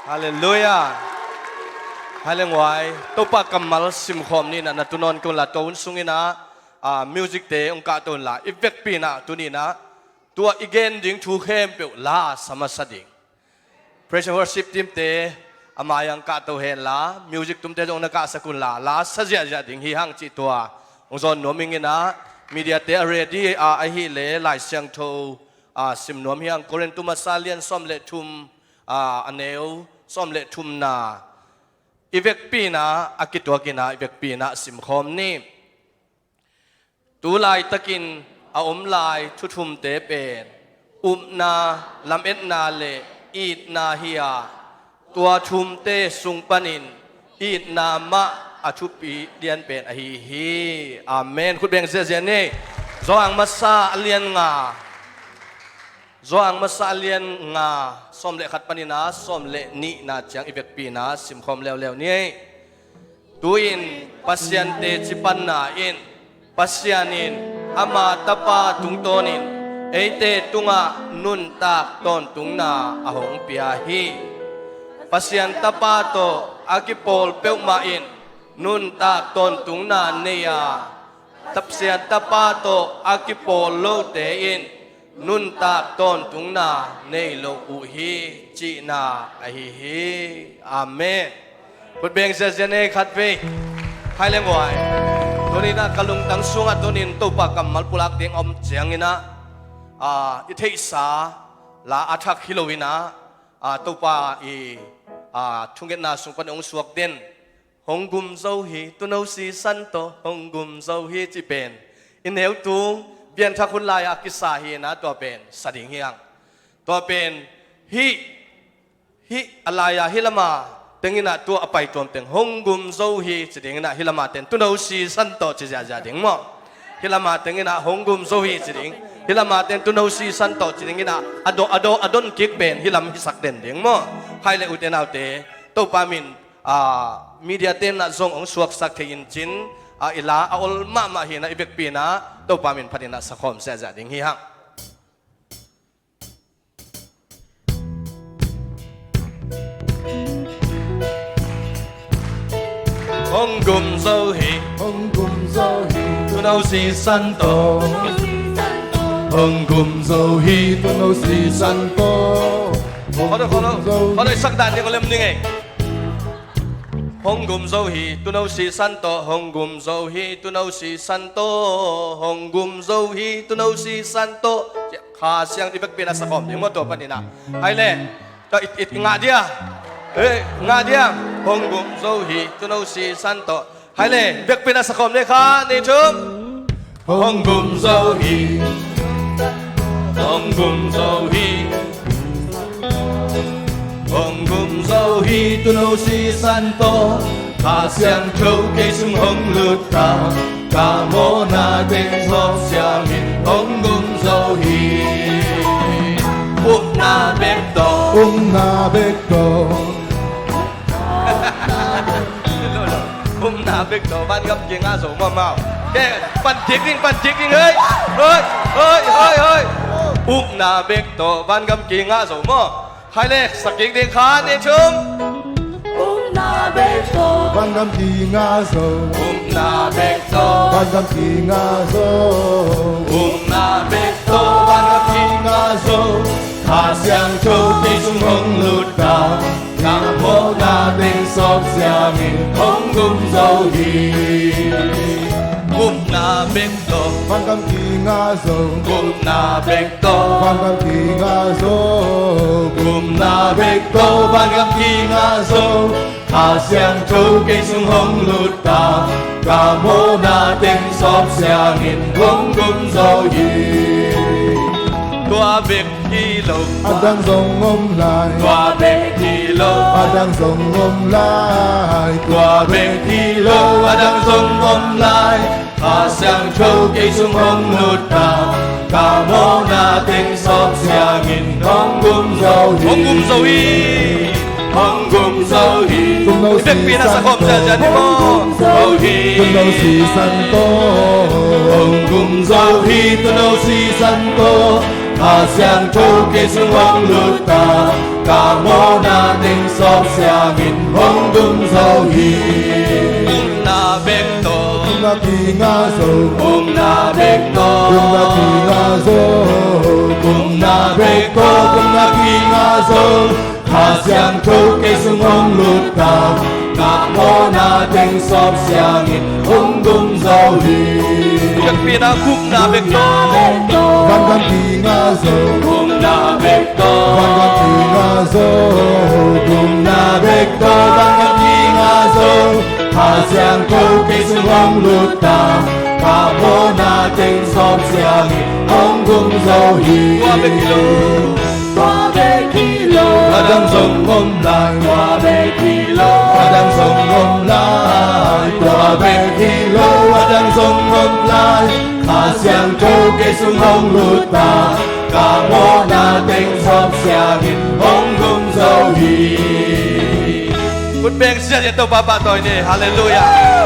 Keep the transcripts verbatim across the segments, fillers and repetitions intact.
Halleluiah. Hai le nguai, Topa kammal simkhawm ni in ah na tu nawn kei un la, tua hun sung in ah, ah, music te hong kahto un la, i vekpi in ah tuni in ah tua i gen ding thu khempeuh la sa masa ding. Praise and worship team te a mai ah hong kahto hen la, music tumte zong na kahsak un la, la sa ziahziah ding hi hang cih tua hong zawn nuam ing in ah, media te a ready a, ahih leh Lai Siangtho, ah, sim nuam hi hang. Korin tu masa lian sawm le thum, ah, a neu sawm le thumna, i vekpi in ah a kituak in ah i vekpi in ah simkhawm ni. Tu laitakin a om lai thu thumte pen upna, lametna le itna hi a, tua thumte sung panin itna mah a thupi lian pen ahi hi. Amen. Khut beng ziahziah ni. Johan masa a lian nga, Johan masa a lian nga, sawm le khat panin ah sawm le nihna ciang i vekpi in ah simkhawm leuleu ni. Tu-in Pasian teci panna in, Pasian in ama Tapa tungtawnin eite tungah nuntak tawntungna a hong pia hi. Pasian Tapa tawh a kipawl peuhmah in nuntak tawntungna nei a, Pasian Tapa tawh a kipawl lote in nuntak tawntungna nei lo uh hi, cihna ahi hi. Amen. Khut beng ziahziah ni khatvei. Hai le nguai, tuni in ah ka lungtang sungah tuni in Topa kammal pulak ding a om ciangin ah, ah, i theihsa la a thak hi lo in ah, ah, Topa i, ah, thungetna sung pan hong suak den, "Hong gum zo hi tuuno sisan tawh, hong gum zo hi," ci pen i neu tung pianthak hun lai-ah kisa hi in ah, tua pen sa ding hi hang. Tua pen hih, hih a lai-ah hih lama teng in ah tua a paituam teng "Hong gum zo hi," ci ding in ah, hih lama ten "Tuuno sisan tawh," ci ziahziah ding maw. Hih lama teng in ah "Hong gum zo hi," ci ding. Hih lama ten "Tuuno sisan tawh," ci ding in ah, a do, a do, a don kik pen hih lam hisak den ding maw. Hai le ute naute, Topa min, ah, media ten ah zong hong suaksak thei in cin, ah, i la a ol mahmah hi in ah i vekpi in ah Topa min phat in ah sakhawm ziahziah ding hi hang. Hong gum zo hi, hong gum zo hi tuuno sisan tawh. Hong gum zo hi tuuno sisan tawh. Hong gum zo hi. Hong gum zo hi tuuno sisan tawh, hong gum zo hi tuuno sisan tawh, hong gum zo hi tuuno sisan tawh. Kha Siangtho i vekpi in ah sakhawm ding maw, tua panin ah. Hai le. Tua i, i, i ngah dia. Eh, ngah dia. Hong gum zo hi tuuno sisan tawh. Hai le, vekpi in ah sakhawm ni, khat, nih, thum. Hong gum zo hi. Hong gum zo hi. Hong gum zo hi tuuno sisan tawh. Kha Siangtho kei sung hong lut ta. Ka mawhna teng sawk siangin hong gum zo hi. Upna bek tawh. Upna bek tawh. Upna bek tawh vangam kingah zo maw, maw. Ke, pan kik ding, pan kik ding, hei. Hei, hei, hei, hei. Upna bek tawh vangam kingah zo maw. Hai le, sa kik ding, khat, nih, thum. Upna bek tawh vangam kingah zo. Upna bek tawh vangam kingah zo. Upna bek tawh vangam kingah zo. Kha Siangtho kei sung hong lut ta. Ka mawhna teng sawk siangin hong gum zo hi. Upna bek tawh vangam kingah zo. Upna bek tawh vangam kingah zo. Upna bek tawh vangam kingah zo. Kha Siangtho kei sung hong lut ta. Ka mawhna teng sawk siangin hong gum zo hi. Tua bek hi lo, a dang zong om lai. Tua bek hi lo, a dang zong om lai. Tua bek hi lo, a dang zong om lai. Kha Siangtho kei sung hong lut ta. Ka mawhna teng sawk siangin hong gum zo hi. Hong gum zo hi. Hong gum zo hi. Tuuno sisan tawh. Hong gum zo hi. Tuuno sisan tawh. Hong gum zo hi. Tuuno sisan tawh. Kha Siangtho kei sung hong lut ta. Ka mawhna teng Siangin hong gum zo hi. Upna bek tawh. Upna ki ngah zo. Upna bek tawh. Upna ki ngah zo. Upna bek tawh. Upna ki ngah zo. Kha Siangtho kei sung hong lut ta. Ka mawhna teng sawp siangin hong gum zo hi. Biakpiakna gupna bek tawh. Vanggam ki ngah zo. Gupna bek tawh. Vanggam ki ngah zo. Gupna bek tawh. Vanggam ki ngah zo. Kha Siangtho kei sung hong lut ta. Ka mawhna teng sawp siangin hong gum zo hi. Tua bek hi lo. Tua bek hi lo. A dang zong om lai. Tua bek hi lo. A dang zong om lai. Tua bek hi lo. A dang zong om lai. Kha Siangtho kei sung hong lut ta. Ka mawhna teng sawp siangin hong gum zo hi. Khut beng siat in Topa pahtawi ni. Halleluiah.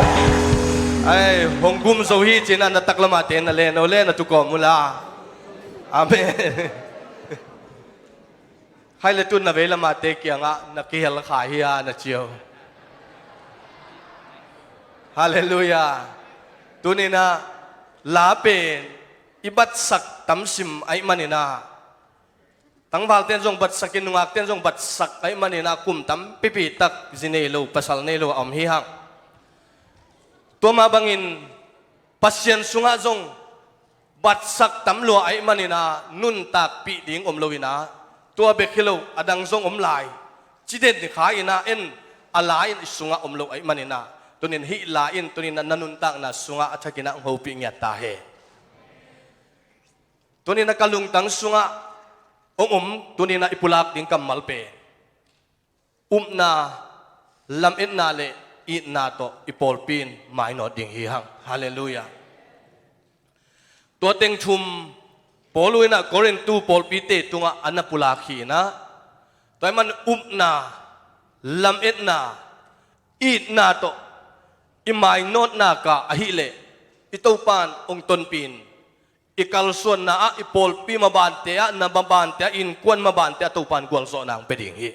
Ai, hong gum zo hi ci-in a na taklamah te na len o le na tu kawm uh la. Amen. Khai le tun na vei lamah te kiangah na kihel kha hi a na ci o. Halleluiah. Tuni-in ah la pen i batsak tamsim ahih manin ah, tangvalte'n zong batsak in, nungakte'n zong batsak ahih manin ah kum tampipi tak zi nei lo, pasal nei lo a om hi hang. Tua mah bangin Pasian sungah zong batsak tam lua ahih manin ah nuntakpih ding om lo-in ah, tua bek hi lo, a dang zong om lai. Ci den kha-in ah en a la in i sungah om lo ahih manin ah, tuni-in hih la in tuni-in ah na nuntakna sungah a thakin ah hong hopih ngiat ta hen. Tuni-in ah ka lungtang sungah hong om, tuni-in ah i pulak ding kammal pen upna, lametna le itna tawh i pawlpi in mainawt ding hi hang. Halleluiah. Tua teng thum Paul in ah Korintu pawlpite tungah a na pulak hi-in ah, tua ahih man upna, lametna, itna tawh i mainawt nak a ahih leh i Topa in hong tonpih in, i kalsuanna ah, i pawlpi mabante ah, na mabante ah, i innkuan mabante ah Topa in gualzawhna hong pia ding hi.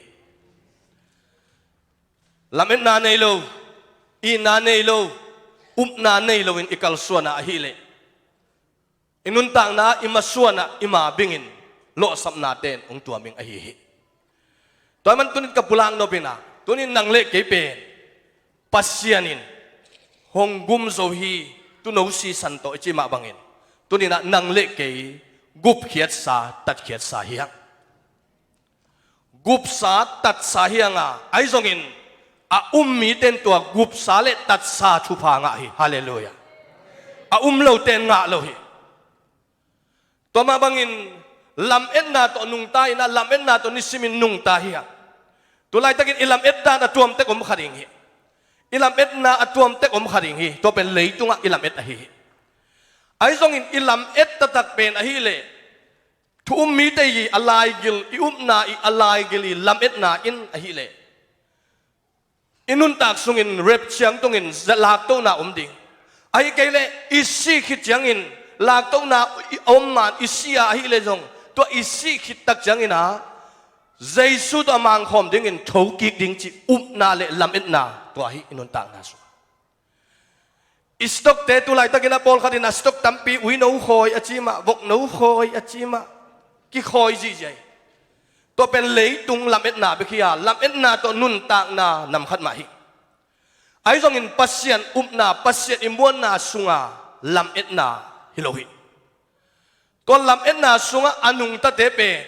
Lametna nei lo, itna nei lo, upna nei loin i kalsuan a ahih leh, i nuntakna ah, i masuan ah, i mabingin lawhsapnate'n hong tuam ing ahi hi. Tua ahih man tuni-in ka pulak nop in ah, tuni-in nang le kei pen Pasian in hong gum zo hi, tuuno sisan tawh i cih mah bangin, tuni-in ah nang le kei gupkhiatsa, tatkhiatsa hi hang. Gupsa, tatsa hi hang a, ahi zongin a um mite'n tua gupsa le tatsa thupha ngah hi. Halleluiah. A um lote'n ngah lo hi. Tua mah bangin lametna tawh nungta in ah, lametna tawh nisimin nungta hi hang. Tu laitakin i lametna a tuamtek om kha ding hi. I lametna a tuamtek om kha ding hi. Tua pen leitungah i lamet ahi hi. Ahi zongin i lamet taktak pen ahih leh, thu um mite i a laigil, i upna i a laigil i lametna in ahih leh, i nuntak sungin rapture tungin za-, laktohna om ding. Ahih kei leh i sih khit ciangin laktohna i om man i si a ahih leh zong, tua i sih khit tak ciangin ah Jesu tawh a mangkhawm dingin thokik ding cih upna le lametna tua hi i nuntakna sung. I stock-te tu laitakin ah pawlkhat in a stock tampi uino khawi a ci mah, vokno khawi a ci mah, kikhawi zihziah hi. Tua pen leitung lametna bek hi a, lametna tawh nuntakna nam khat mah hi. Ahi zongin Pasian upna, Pasian i muanna sunga lametna hi lo hi. Tua lametna sungah a nungtate pen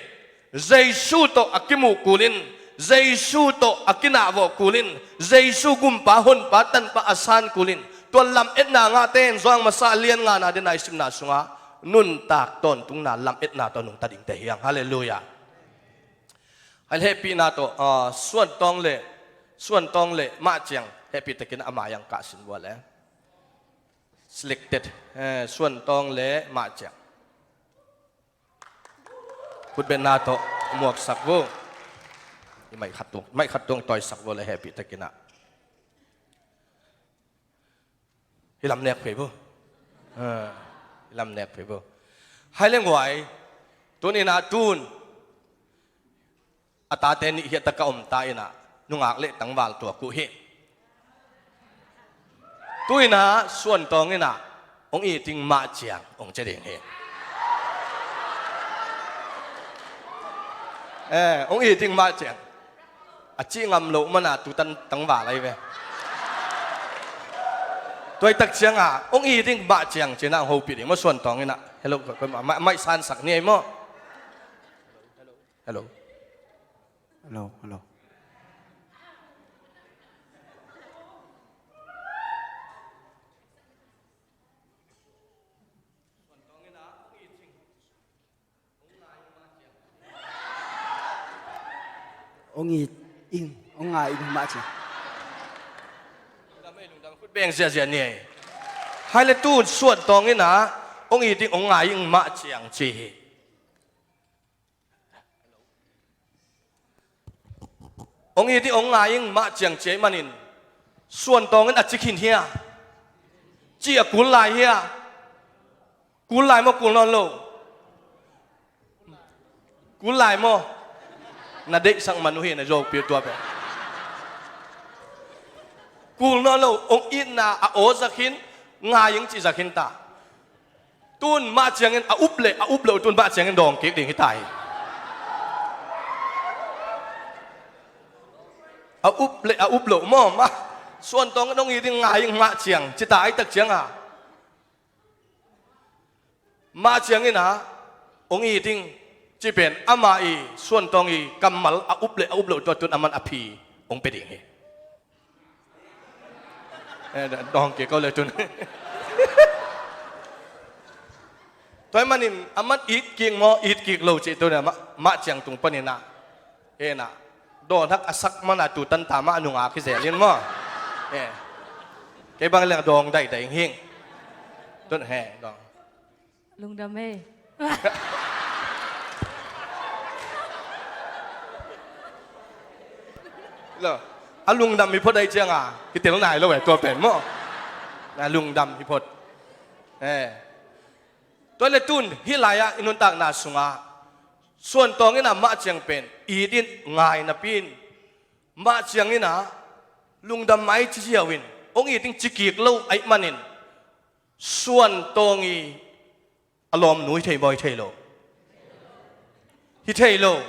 Jesu tawh a kimuh kulin, Jesu tawh a kinahvawh kulin, Jesu gumpa, honpa, tanpa a san kulin, tua lametna ngahte in Johan masa a lian ngana, a neu a i simna sungah nuntak tawntungna lametna tawh nungta dingte hi hang. Halleluiah. Hal hehpihna tawh, ah, Suan Tawng le, Suan Tawng le Mah Ciang hehpih takin a mai-ah kah sin vua le. Selected, eh, Suan Tawng le Mah Ciang. Khutbetna tawh muaksak vua. I maih khat tung, maih khat tung tawisak vua le hehpih takin ah. Hi lam nek phei vua. Eh, hi lam nek phei vua. Hai leng huai. Tuni-in ah tun a tate nih hiah taka om ta in ah, nungak le tangval tuak uh hi. Tu-in ah Suan Tawng in ah hong it ding mah ciang hong ci ding hi. Eh, hong it ding mah ciang. A cih ngam loh man ah tu tan tangval ahi ve. Tua ahih tak ciang ah hong it ding mah ciang ci-in ah hong hopih ding maw Suan Tawng in ah. Hello, ko, ko, ma, ma, mai sansak ni ei maw. Hello. Hello, hello. Hong it ding, hong ngai ding mah ciang. Lungdam ei, lungdam, khut beng ziahziah ni ei. Hai le tu-in Suan Tawng in ah hong it ding, hong ngai ding mah ciang ci hi. Hong it ding, hong ngai ding mah ciang ci ahih manin Suan Tawng in a ci khin hia? Ci a kul lai hia? Kul lai maw, kul nawn lo? Kul lai maw? Na deihsak man uh hi, na zawhpih tua pen. Kul nawn lo, hong itna a aw za khin, ngai ding cih za khin ta. Tu-in mah ciangin a up le a up loh, tu-in mah ciangin dawng kik ding hi ta hi. A up le a up loh maw, mah Suan Tawng in hong it ding, ngai ding mah ciang ci ta ahih tak ciang ah. Mah ciangin ah hong it ding cih pen amah i Suan Tawng i kammal a up le a up loh tua tu-in aman a phi hong pia ding hi. Eh, dawng kik ko le tu-in. Tua ahih manin aman it kik maw, it kik lo cih tu-in ah mah, mah ciang tung panin ah. Eh, na dawn hak a sak man ah tu tan ta mah nungak hi zel in maw. Eh. Kei bang leng dawng daidai hing. Tu-in he, dawng. Lungdam ei. Lo. A lungdam hi phot ahih ciang ah kitel nai lo eh, tua pen maw. Na lungdam hi phot. Eh. Tua le tu-in hih lai-ah i nuntakna sungah Suan Tawng in ah mah ciang pen it in, ngai napi in. Mah ciangin ah lungdam mah i ci ziau in, hong it ding ci kik lo ahih manin Suan Tawng i a lawmnu hi thei maw, hi thei lo? Hi thei lo.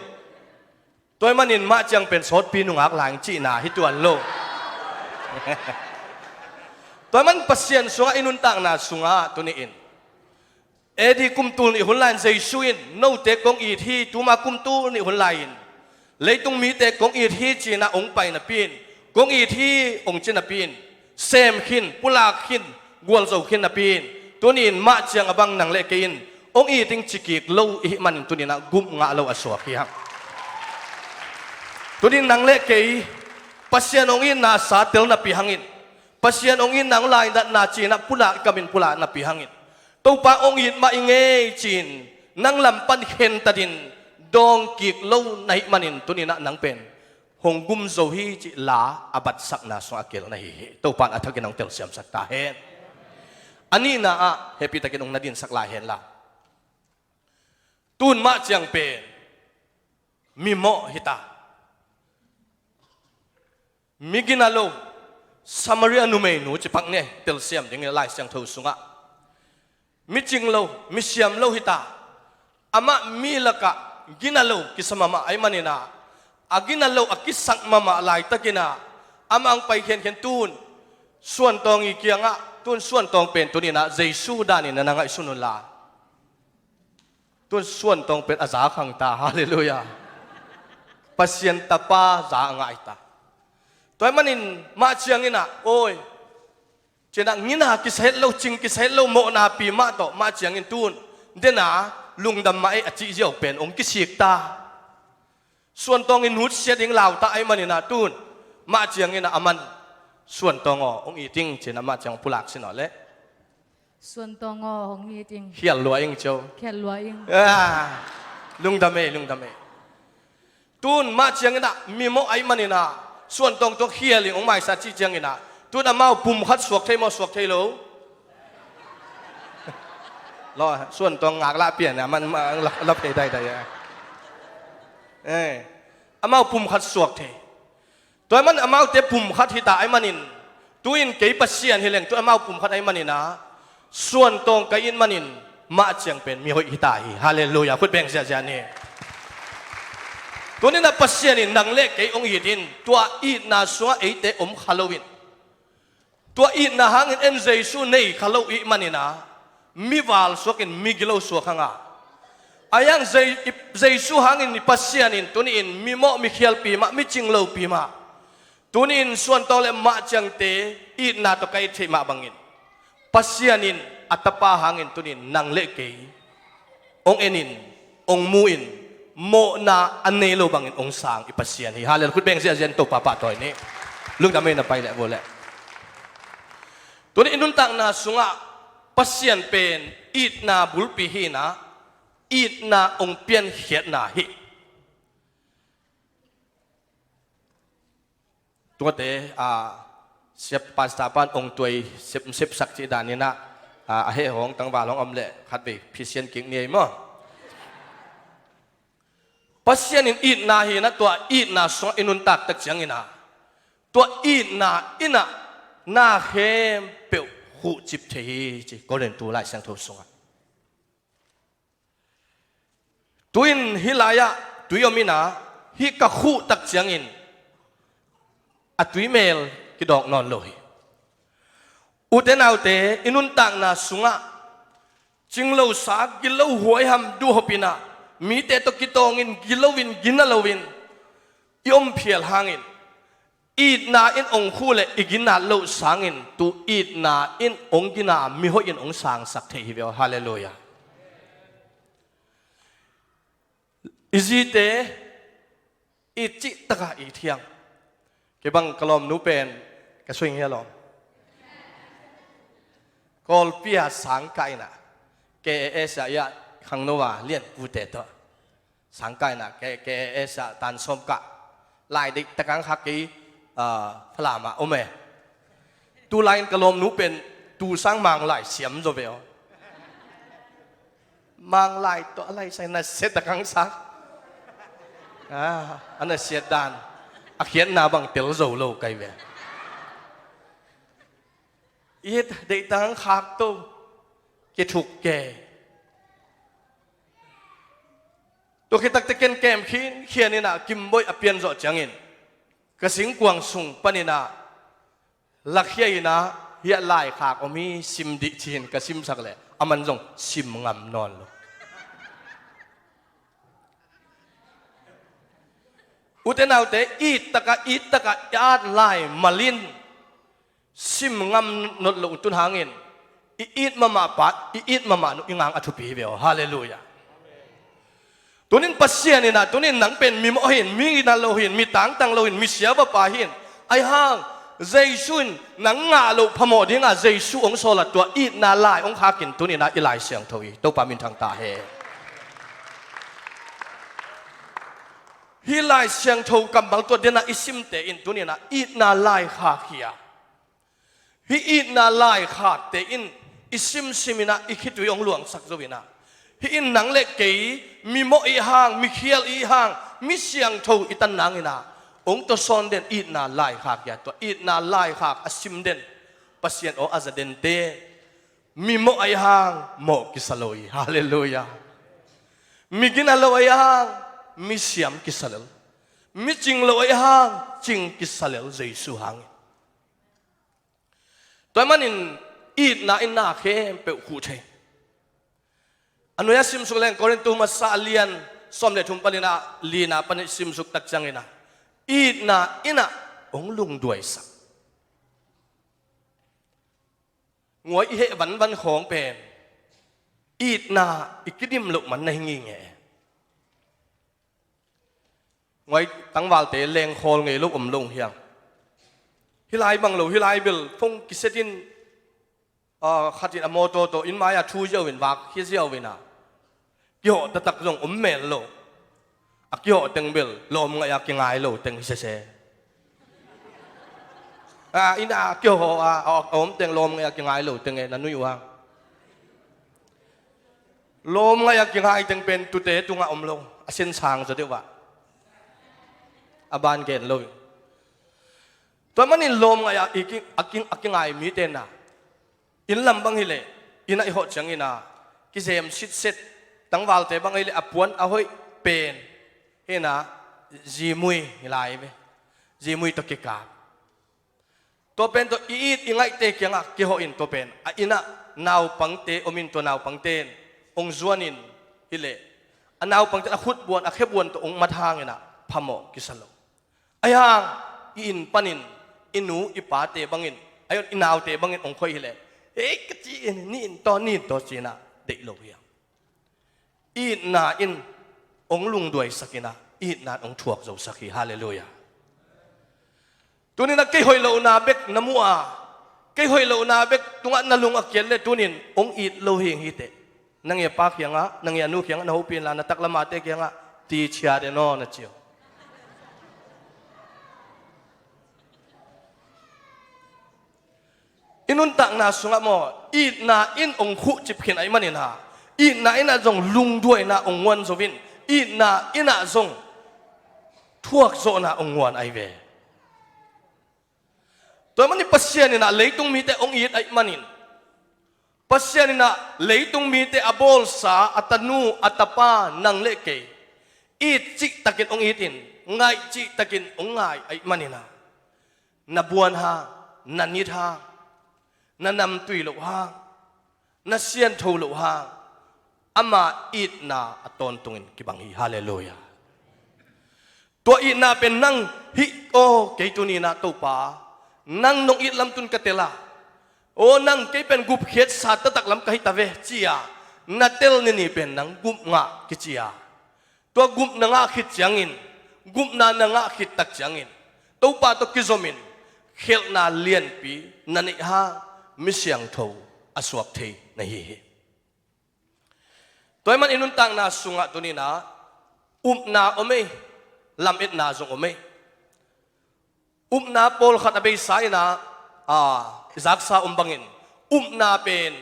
Tua ahih manin mah ciang pen sawtpi nungak lai ing cihna hi tuan lo. Tua ahih man Pasian sungah i nuntakna sungah tuni-in A D kum tul nih hun lai-in Jesu in note kong it hi, tuma kum tul nih hun lai-in leitung mite kong it hi ci-in ah hong pai napi-in, kong it hi hong ci napi-in, sem khin, pulak khin, gualzo khin napi-in, tuni-in mah ciang a bang nang le kei in hong it ding ci kik lo i hih manin tuni-in ah gum ngah lo a suak hi hang. Tuni-in nang le kei Pasian hong itna sa tel napi hangin, Pasian hong itna hong laidatna ci-in ah pulak, i kamin pulak napi hangin, Topa hong it mah i ngei ci-in nang lam pan khentat in dawng kik lo na hih manin tuni-in ah nang pen hong gum zo hi cih la a batsakna sungah a kihel na hi hi. Topa in a thakin hong telsiamsak ta hen. A nihna ah hehpihtakin hong na dinsak lai hen la. Tu-in mah ciang pen mimawh hi ta. Mi gina lo, Samaria numeinu ci pak ni, telsiam ding Lai Siangtho sungah. Mi cing lo, mi siam lo hi ta. Amah mi lakah gina lo kisa mahmah ahih manin ah, a gina lo a kisak mahmah laitakin ah amah hong pai khenkhen, tu-in Suan Tawng i kiangah, tu-in Suan Tawng pen tuni-in ah Jesu danin na ngaihsun un la. Tu-in Suan Tawng pen a za khang ta, halleluiah. Pasian Tapa za a ngai ta. Tua ahih manin mah ciangin ah, oi, ci-in ah gina kisa het lo, cing kisa het lo, mawhnapi mah tawh mah ciangin tu-in, den a, lungdam mah ei a cih ziau pen hong kisik ta. Suan Tawng in nutsiat ding lau ta ahih manin ah tu-in mah ciangin ah aman, Suan Tawng aw, hong it ing ci-in ah mah ciang pulak sin aw leh. Suan Tawng aw, hong it ing. Khial lua ing cio. Khial lua ing. Ah, lungdam ei, lungdam ei. Tu-in mah ciangin ah mimawh ahih manin ah Suan Tawng tawh khial ing hong maisa cih ciangin ah, tu-in amau pum khat suak thei maw, suak thei lo? Lo, Suan Tawng ngak lah pian a, man, man, la, la phei daidai a. Eh, amau pum khat suak thei. Tua ahih manin amaute pumkhat hita ahih manin, tu-in kei Pasian hileng tu amau pumkhat ahih manin ah, suantawng ka it manin mah ciang pen mihoih hita hi. Halleluiah. Khut beng ziahziah ni. Tuni-in ah Pasian in nang le kei hong it in, tua itna sungah eite om kha loin, tua itna hangin en Jesu nei kha lo ihih manin ah, mi valsuak in mi gilo suak hang a, ahi hang Jesu hangin i Pasian in tuni-in mi mawh mi khialpi mah, mi cinglopi mah, tuni-in suantawng le mah ciangte itna tawh ka it theih mah bangin, Pasian in a Tapa hangin tuni-in nang le kei hong en in, hong mu in, mawhna a nei lo bangin hong sang i Pasian hi. Halleluiah. Khut beng ziahziah in Topa pahtawi ni. Lungdam ei, na pai leh vua leh. Tuni i nuntakna sungah Pasian pen itna bulpi hi-in ah, itna hong piankhiatna hi. Tuate, a, siap pastor pan ong tuai sep, sepsak cih danin ah, a, a heh hong tangval hong om leh khatvei phisian kik ni ei maw? Pasian in itna hi-in ah, tua itna sungah i nuntak tak ciangin ah, tua itna in ah na khempeuh khuhcip thei hi ci, Korintu Lai Siangtho sungah. Tu-in hih lai-ah tui om in ah, hih ka khuh tak ciangin a tuimel kidawk nawn lo hi. Ute naute, i nuntakna sungah cinglosa, gilo huaiham duhhop in ah, mite tawh kitawngin, gilo-in, gina lo-in i om phial hangin, itna in ong khuh leh i ginat loh sangin, tu itna in ong gina, mihoih in ong sangsak thei hi ve aw. Halleluiah. I zite it cihtakah it hi hang. Kei bang ka lawmnu pen ka swing hi a lawm. Kawlpi-a sangkah in ah, K A S ah i ah khangno a lianpute tawh sangkah in ah, K, K A S ah tan sawm kah. Lai deihtak hong khak kei, ah, Falam ah om e. Tu lai-in ka lawmnu pen tu sang Manglai siam zaw ve aw. Manglai tawh a laisak, nasia tak hong sak. Ah, a nasiat dan, a khiatna bang tel zo lo ka hi ve. It deihtak hong khak to, kithuk kei. Tua khit takteh ken kem khinkhian in ah, Kimboih a pian zawh ciangin ka singkuang sung panin ah lakhia in ah, hiah laikhak om hi, sim dih ci-in ka simsak leh aman zong sim ngam nawn lo. Ute naute, ittakah, ittakah i at lai malin sim ngam nawn loh tun hangin, i it mahmah pa, i it mahmah nu i ngang a thupi hi ve aw. Halleluiah. Tunin Pasian in ah, tunin nang pen mi mawh hi-in, mi gina lo hi-in, mi tangtang lo hi-in, mi siava pa hi-in, ahi hang Jesu in nang ngah loh phamawh dingah Jesu hong sawl a, tua itna lai hong khak in tunin ah i Lai Siangtho hi. Topa minthang ta hen. Hih Lai Siangtho kammal tua den ah i simte in tunin ah itna lai khak hi a, hih itna laikhakte in i simsim in ah i khitui hong luangsak zo in ah, hih in nang le kei mi mawh i hang, mi khial i hang, mi siangtho i tan nangin ah hong tawsawn den itna laikhak hi a, tua itna laikhak a sim den, Pasian aw a za dente mi mawh a i hang mawh kisa lo hi. Halleluiah. Mi gina lo a i hang mi siam kisa lel. Mi cing lo a i hang cing kisa lel Jesu hangin. Tua ahih manin itna in na khempeuh khuh thei. A nuai-ah simsuk leng Korintu masa a lian sawm le thum panin ah lina panin simsuk tak ciangin ah, itna in ah hong lungduaisak. Nguai i heh vanvan khawng pen itna i kidim loh man na hi ngingei. Nguai tangvalte lengkhawl ngei lo om lo hi hang. Hih lai bang lo, hih lai bel phone kiset in, ah, khat in a mawtaw tawh inn mai-ah thu ziau in, vak khia ziau in ah, kihawh taktak zong om mel lo. A kihawh teng bel lawmngaih a kingai lo teng hi sese. Ah, inn ah a kihawh a, a, a om teng lawmngaih a kingai lo teng e, na nuih uh hang. Lawmngaih a kingai teng pen tute tungah om lo, a sinsang zaw deuh ah, a ban gen lo. Tua manin lawm ngaih a i ki, a ki, a kingai mite na, inn lam bang hileh, inn ah i hawh ciangin a kizem sitset, tangvalte bang hileh a puan a hoih pen hi na, zimui hi lai ve. Zimui tawh kikap. Tua pen tawh i it i ngaihte kiangah kihawh in tua pen a inn ah naupangte om in tua naupangte in hong zuan in hileh a naupangte in a khutbuan a khebuan tawh hong mat hangin a phamawh kisa lo. Ahi hang i inn panin i nu i pate bangin, ahi hang i naute bangin hong khoih hileh, ei ka ci in, ni in taw, ni in taw ci-in a deih lo hi hang. I itna in hong lungduaisak in a, i itna in hong thuak zosak hi. Halleluiah. Tunin a kei hoih lohna bek na muh a, kei hoih lohna bek tungah na lung a kiat le tunin hong it lo hi ing hi teh. Na nge pa kiangah, na nge a nu kiangah, na hopih inla na taklamate kiangah, ti chia den aw na ci uh. I nuntakna sungah maw, itna in hong khuhcip khin ahih manin a, itna in ah zong lungduaina hong nguan zo in, itna in ah zong thuakzawhna hong nguan ahi ve. Tua ahih manin Pasian in ah leitung mite hong it ahih manin, Pasian in ah leitung mite a bawlsa, a tanu, a tapa, nang le kei, it cihtakin hong it in, ngaih cihtakin hong ngai ahih manin a, na buan hang, na nit hang, na namtui loh hang, na siangtho loh hang, ama itna a tawntungin kibang hi. Halleluiah. Tua itna pen nang hih aw, kei tuni in ah Topa, nang nong it lam tun ka tel a, aw nang kei pen gupkhiatsa taktak lam ka hi ta ve ci-a na tel ni ni pen nang gupna ngah kici a, tua gupna ngah khit ciangin, gupna na ngah khit tak ciangin Topa tawh kizomin khelhna lianpi na neih hang mi siangtho a suak thei na hi hi. Tua ahih manin i nuntakna sungah tuni in ah upna om ei, lametna zong om ei. Upna pawlkhat a beisa in ah, a, i zaksa om bangin, upna pen,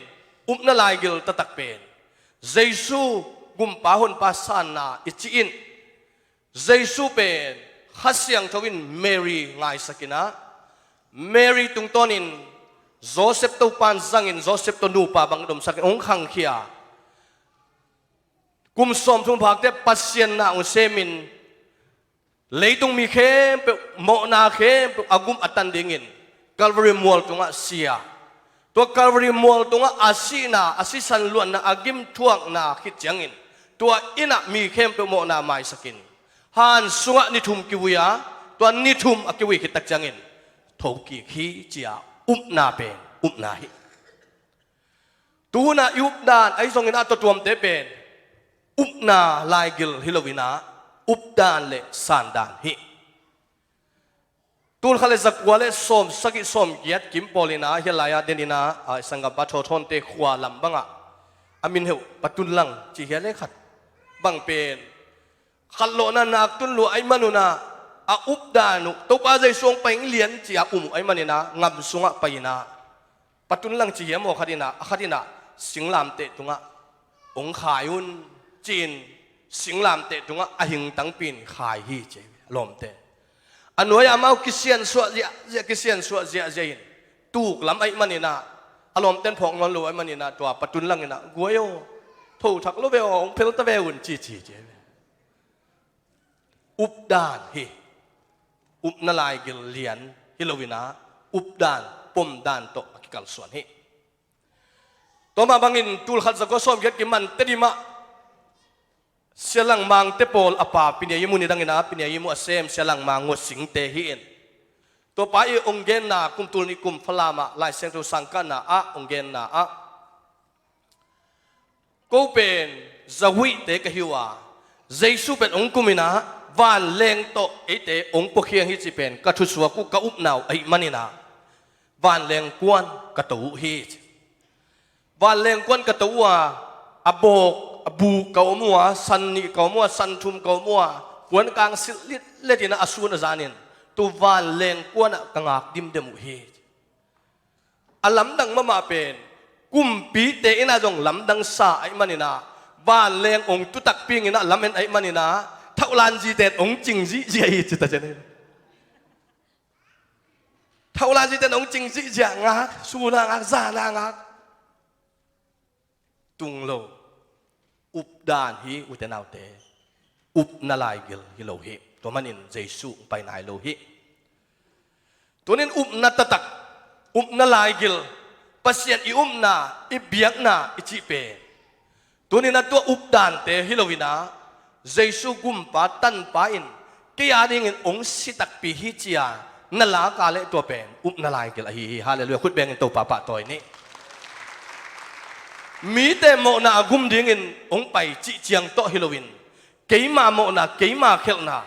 upna laigil taktak pen Jesu gumpa honpa sanna i cih in, Jesu pen Kha Siangtho in Mary ngaisak in ah, Mary tungtawnin Joseph Topan zangin Joseph tawh nupa bang domsakin hong khangkhia. Kum sawmthum phakte Pasian na hong semin, leitung mi khempeuh, mawhna khempeuh a gum a tan dingin Calvary mual tungah si a, tua Calvary mual tungah a sihna, a sisan luanna, a gimthuakna khit ciangin tua inn ah mi khempeuh mawhna maisakin, han sungah ni thum kivui a, tua ni thum a kivui khit tak ciangin thokik hi ci-a upna pen upna hi. Tuhun ah i updan ahi zongin ah tua tuamte pen upna laigil hi loin ah updan le sandan hi. Tul khat le zakua le sawm sagih sawm giat kim pawl in ah hih lai-ah den in ah, a, i sanggampa Thawthawnte khua lam bangah a min heuh Patun Lang ci hi a le khat bang pen khatlawhna nak tun lua ahih manun ah a updan uh Topa Jesu hong pai ing lian ci-a um uh ahih manin ah ngam sungah pai in ah Patun Lang ci hiam aw khat in ah, a khat in ah singlamteh tungah hong khai un ci-in singlamteh tungah a hingtangpi in khai hi ci a lawmte. A nuai-ah amau kisiansuah ziahziah, kisiansuah ziahziah in tuk lam ahih manin ah a lawmte in phawk nawn lo ahih manin ah tua Patun Lang in ah guai aw, tho thak lo ve aw, hong phel ta ve un ci ci ci. Updan hi. Upna laigil lian hi loin ah updan pomdan tawh a kikalsuan hi. Tua mah bangin tul khat zakua sawm giat kim man Tedim ah Sia Lang Mangte pawl a pa Pi Niayimu nidangin ah Pi Niayimu a sem Sia Lang Mang Ngua Singte hi in. Tua pa i hong genna kum tul nih kum Falam ah Lai Siangtho sangkahna ah hong genna ah ko pen Zahuihte ka hi uh a, Jesu pen hong kum in ah vanleng tawh eite hong puakhiang hi cih pen ka thusuak uh, ka upna uh ahih manin ah vanleng kuan ka to uh hi. Vanleng kuan ka to uh a, a bawk a buk ka om uh a, san nih ka om uh a, san thum ka om uh a, puan kang silh litlet in ah a sun a zanin tu vanleng kuan ah ka ngak dimdem uh hi. A lamdang mahmah pen kumpite in ah zong lamdang sa ahih manin ah vanleng hong tu takpi in ah lamen ahih manin ah thauhlan zite in hong cing zihziah hi ci ta cian hi. Thaulai zite nong cing zihziah ngak, suna ngak, zana ngak. Tung lo. Updan hi, ute naute. Upna laigil hi lo hi. Tua manin Jesu pai nai lo hi. Tunin upna taktak, upna laigil, Pasian i upna, i biakna i cih pen. Tunin a tua updante hi loin ah, Jesu gumpa tanpa in, kei a dingin ong si takpi hi ci-a na lak a leh tua pen upna laigil ahi hi. Halleluiah. Khut bengin Topa pahtawi ni. Mite mawhna a gum dingin ong pai cih ciang tawh hi loin, keima mawhna, keima khelhna,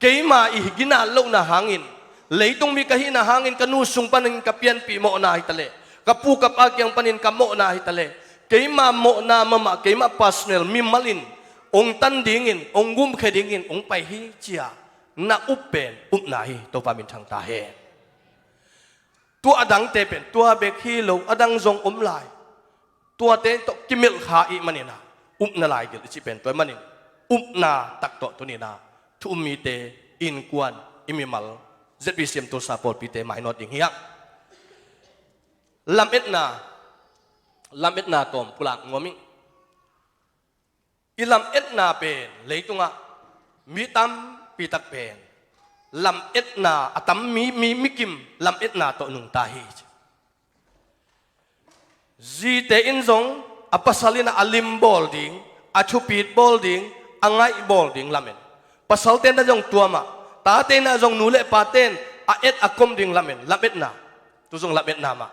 keima i ginat lohna hangin, leitung mi ka hihna hangin ka nu sung panin ka pianpih mawhna hi taleh, ka pu ka pa kiang panin ka mawhna hi taleh, keima mawhna mahmah, keima personal, mimal in ong tan dingin, ong gumkhia dingin ong pai hi ci-a na up pen upna hi. Topa minthang ta hen. Tua a dangte pen tua bek hi lo, a dang zong om lai. Tuate tawh kimelh kha i hih manin ah, upna laigil i cih pen tua i hih manin, upna taktak tawh tunin ah, thu um mite, innkuan, i mimal, Z B C M Tulsa pawlpite mainawt ding hi hang. Lametna, lametna tawm pulak nuam ing. I lametna pen leitungah mi tampi tak pen lametna a tam, mi, mi, mi kim lametna tawh nungta hi. Zite in zong a pasal in ah a lim bawl ding, a thupit bawl ding, a ngaih bawl ding lamen. Pasalte in ah zong tua mah, tate in ah zong nu le pate in a et a kom ding lamen, lametna. Tu zong lametna mah.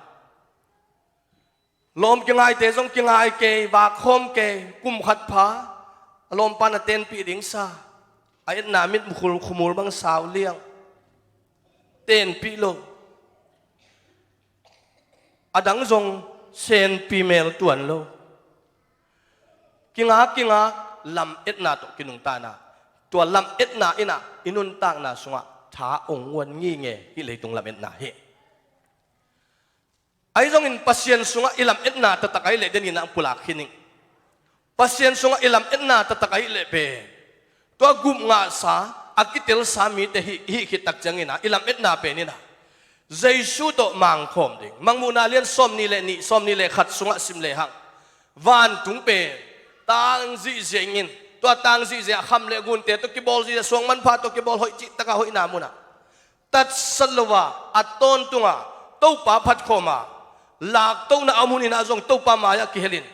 Lawm kingaite zong kingai kei, vak khawm kei, kum khat pha, a lawmpa na tenpih ding sa, a etna mit mukhul khumul bang sau liang, tenpih lo. A dang zong senpi mel tuan lo. Kingak, kingak, lametna tawh kinungta in ah, tua lametna in ah i nuntakna sungah tha ong uan nginge, hih leitung lametna hi. Ahi zongin Pasian sungah i lametna taktak ahih leh, denin ah pulak khin ing. Pasian sungah i lametna taktak ahih leh pen, tua gupngahsa, a kitelsa mite hih, hih khit tak ciangin ah, i lametna pen in ah, Jesu tawh mangkhawm ding. Mangmuhna lian sawmnih le nih, sawmnih le khat sungah sim lehang, vantung pen tang zihziah ing in, tua tang zihziah kham le gunte tawh kibawl zihziah, suang manpha tawh kibawl, hoih cihtakah hoihna munah tatsat lo a, a tawntung a, Topa phatkhawm a, laktona a om hun in ah zong Topa mai-ah kihel in,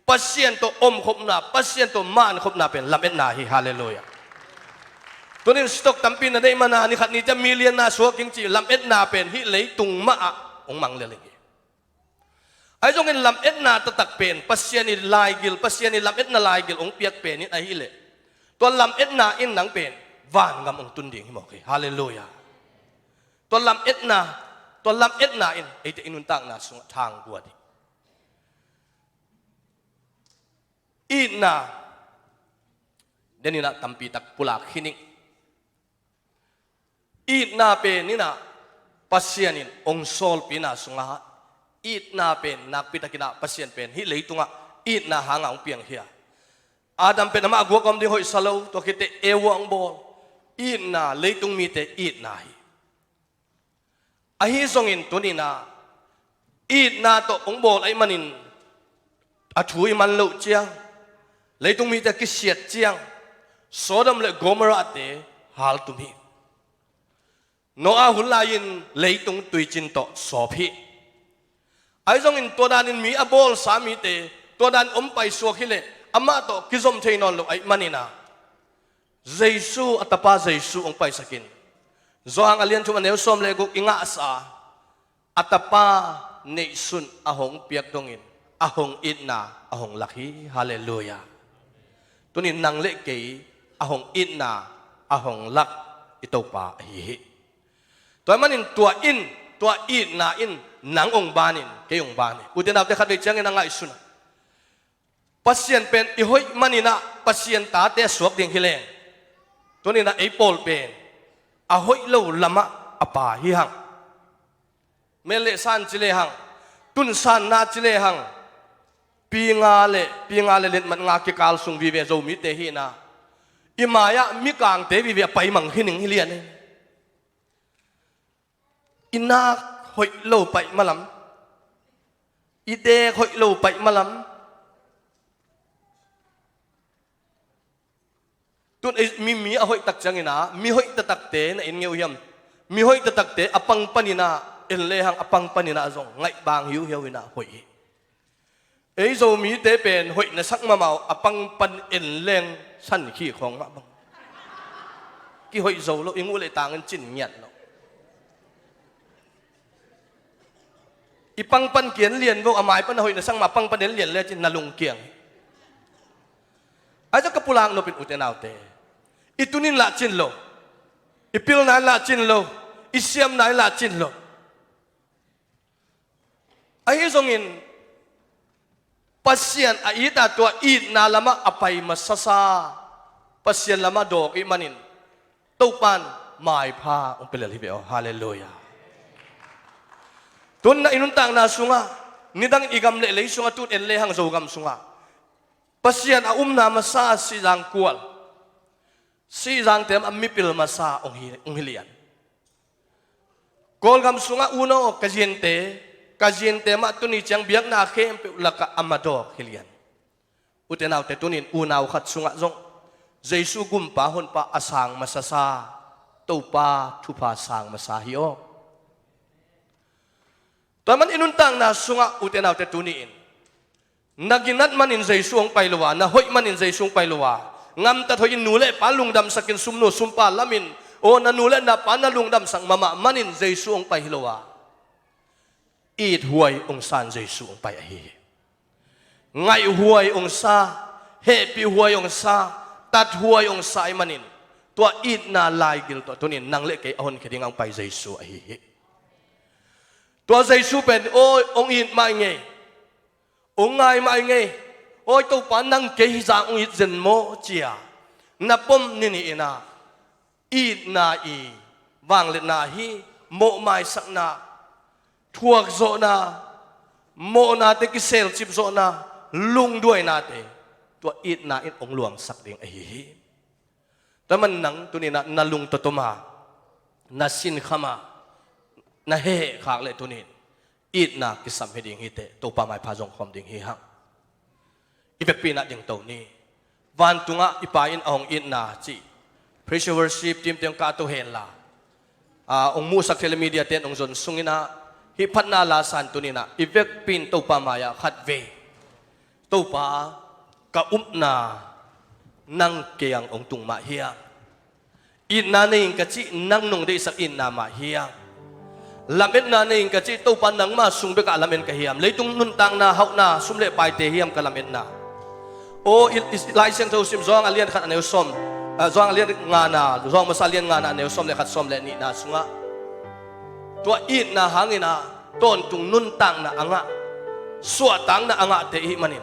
Pasian tawh omkhopna, Pasian tawh mankhopna pen lametna hi. Halleluiah. Tunin stock tampi na neih man a, ni khat ni ciang million na suak ing cih lametna pen hih leitung mah ah ong mang lel ing hi. Ahi zongin lametna taktak pen Pasian i laigil, Pasian i lametna laigil ong piak pen in ahih leh, tua lametna in nang pen vangam ong tun ding hi mawk hi. Halleluiah. Tua lametna, tua lametna in eite i nuntakna sungah thang guat hi. Itna, denin ah tampi tak pulak khin ing. Itna pen in ah Pasian in ong sawlpina sungah, itna pen nakpi takin ah Pasian pen hih leitungah itna hanga ong piang hi a. Adam pen amah a guak a om ding hoihsa lo, tua khit teh Eva ong bawl. Itna, leitung mite itna hi. Ahi zongin tunin ah itna tawh ong bawl ahih manin, a thu i man loh ciang, leitung mite a kisiat ciang, Sodom le Gomorrah te haltum hi. Noah hun lai-in leitung tuicin tawh sawp hi. Ahi zongin tua danin mi a bawlsa mite, tua dan om paisuak hi leh, amah tawh kizom thei nawn lo ahih manin ah, Jesu, a Tapa Jesu ong paisak in. Johan a lian thum a neu sawm le guk i ngahsa a, a Tapa neihsun a hong piak dongin a hong itna a hong lak hi. Halleluiah. Tunin nang le kei a hong itna a hong lak i Topa ahi hi. Tua ahih manin tua in, tua itna in nang ong ban in, kei ong ban hi. Ute naute, khatvei ciangin a ngaihsun a, Pasian pen i hoih manin ah Pasian tate a suak ding hi leng, tunin ah ei pawl pen a hoih lo lamah a pha hi hang. Mel le san ci lehang, tunsanna ci lehang, pi nga le, pi nga le letmat nga kikal sung vive Zomite hihna, i mai-ah mikangte vive a paimang hi ning hi lian hi. I nak hoih lo paih malam, i dek hoih lo paih malam. Tun ei mi, mi a hoih tak ciangin ah, mi hoih taktakte na en ngei uh hiam? Mi hoih taktakte a pang panin ah en lehang, a pang panin ah zong ngaih bang hiuhiau in ah hoih hi. Ei Zomite pen hoih na sak mahmah uh, a pang pan en leng san khi khawng mah bang. Kihoih zo lo, i nguh leh tangin cin ngiat lo. I pang pan kian lian vo, a mai pan a hoih na sak mah, pang pan en lian le cin na lungkiang hi. Ahi zong ka pulak nopin, ute naute, i tun in lah cin lo, i pilna in lah cin lo, i siamna in lah cin lo. Ahi zongin Pasian a it a, tua itna lamah a pai masasa, Pasian lamah dawk ih manin Topan maipha hong pia lel hi ve aw. Halleluiah. Tun na i nuntakna sungah, nidangin i gam leh lei sungah, tun en lehang Zogam sungah Pasian a umna masa Sihzang kual, Sihzangte mah mipil masa hong hi, hong hi lian. Kawlgam sungah uno ka zinte, ka zinte mah tuni ciang biakna khempeuh lakah a madawk hi lian. Ute naute, tunin unau khat sungah zong Jesu gumpa honpa a sang masasa Topa thupha sang masa hi aw. Tua man i nuntakna sungah, ute naute, tuni-in na ginat manin Jesu hong pai lo a, na hoih manin Jesu hong pai lo a, ngamtat hoih in nu le pa lungdamsakin, sumnu sumpa lamin, aw, na nu le na pa na lungdamsak mahmah manin Jesu hong pai hi lo a, ithuai hong san Jesu hong pai ahi hi. Ngaihhuai hong sa, hehpihhuai hong sa, tathuai hong sa ih manin, tua itna laigil tawh tunin nang le kei a honkhia dingah hong pai Jesu ahi hi. Tua Jesu pen, aw, hong it mah ing ei, hong ngai mah ing ei, aw Topa, nang kei hizah hong it zen maw, ci-a na pom ni ni-in ah, itna i vangliatna hi, mawhmaisakna, thuakzawhna, mawhnate kiselcip zawhna, lungduainate, tua itna in hong luangsak ding ahi hi. Tua man nang tuninah na lungtotom a, na sinkham a, na hehkhak leh tunin itna kisam hi ding hi teh, Topa maipha zong khawm ding hi hang. I vekpi-in ah dingto ni. Vantungah i Pa in a hong itna cih praise and worship team te hong kahto henla, a, hong muhsak thei le media ten hong zon sunginah, hih phatna la san tuninah i vekpi-in Topa mai-ah khatvei Topa, ka upna nang kiang hong tung mah hiam? Itna nei ing ka cih nang nong deihsak itna mah hiam? Lametna nei ing ka cih Topa nangma sung bekah lamen ka hiam? Leitung nuntakna hauhna sum le paite hiam ka lametna? Aw, i, i, Lai Siangtho sim Johan a lian khat a neu sawm, ah, Johan a lian ngana, Johan masa a lian ngana a neu sawm le khat, sawm le nihna sungah tua itna hanginah tawntung nuntakna a ngah, suahtakna a ngahte ihih manin,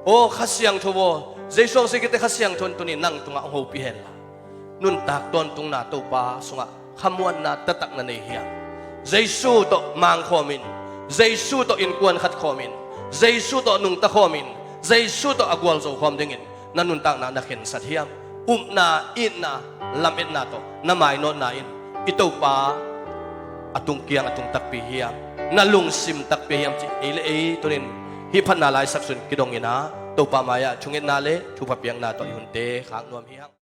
aw Kha Siangtho aw, Jesu hong sik hi teh Kha Siangtho in tunin nang tungah hong hopih henla, nuntak tawntungna Topa sungah khamuanna taktak na nei hiam? Jesu tawh mangkhawmin, Jesu tawh innkuan khat khawmin, Jesu tawh nungta khawmin, Jesu tawh a gualzo khawm dingin na nuntakna na khensat hiam? Upna, itna, lametna tawh na mainawtna in i Topa a tung kiang a tung takpi hiam? Na lungsim takpi hiam cih ei le ei tunin hih phatna laisak sun kidonginah Topa mai-ah thungetna le thupha piakna tawh i hunte khak nuam hi hang.